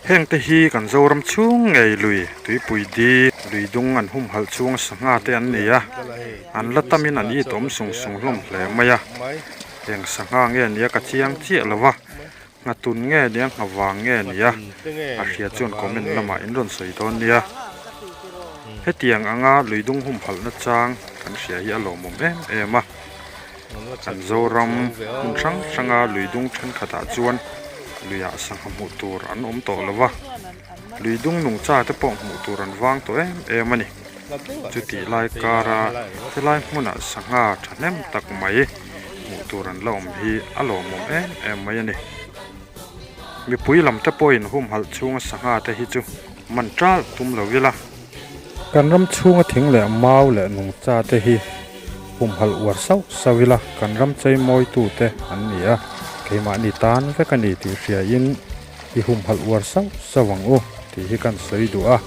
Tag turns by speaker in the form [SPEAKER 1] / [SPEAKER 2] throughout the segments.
[SPEAKER 1] Heng te hi kan Zoram chhung ngei lui tuipui di lui dung an humhalh chhunga sangha te an ni a, an la tamin an it awm sung sung hlawm hle mai a, eng sangha nge nia ka chiang chiah lo va, nghatun nge nia ngha vang nge nia a hria chuan comment lamah in rawn sawi dawn nia. Hetiang anga lui dung humhalhna chang kan hria hi a lawmawm em em a. Kan Zoram hmun hrang hranga lui dung thenkhatah chuan luiah sangha hmuh tur an awm tawh lo va, lui dung nungcha te pawh hmuh tur an vang tawh em em a ni. Chutih lai kara helai hmunah sangha thahnem tak mai hmuh tur an la awm hi a lawmawm em em mai a ni. Mipui lam te pawhin humhalh chhunga sangha te hi chu man ṭalh tum lo ila. Kan ram chhunga thing leh mau leh nungcha te hi humhalh uar sauh sauh ila kan ram chei mawitu te an ni a, keimahni tan vek a ni tih hriain i humhalh uar sauh sauh ang u tih hi kan sawi duh a.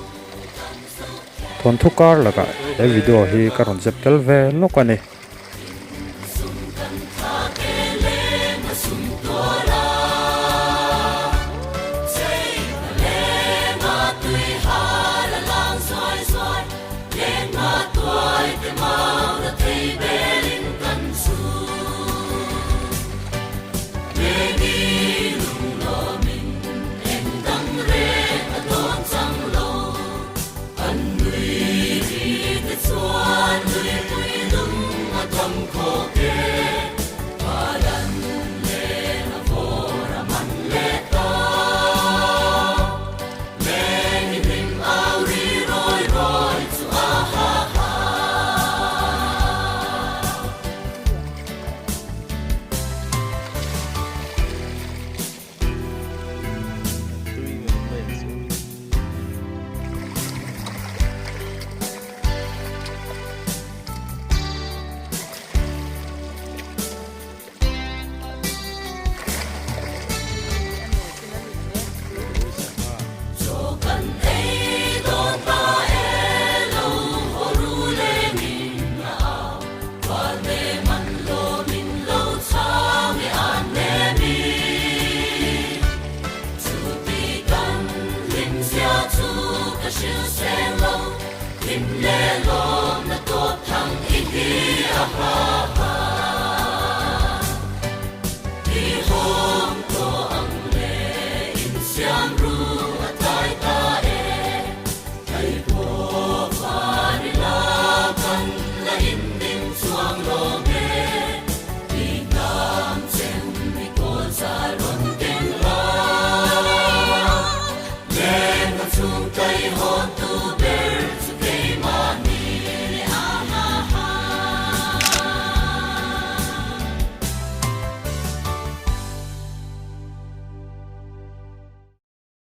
[SPEAKER 1] Thawnthu kar lakah he video hi ka rawn zep tel ve lawk a ni.
[SPEAKER 2] Hlim le lawm na tawp thang i hi a ha.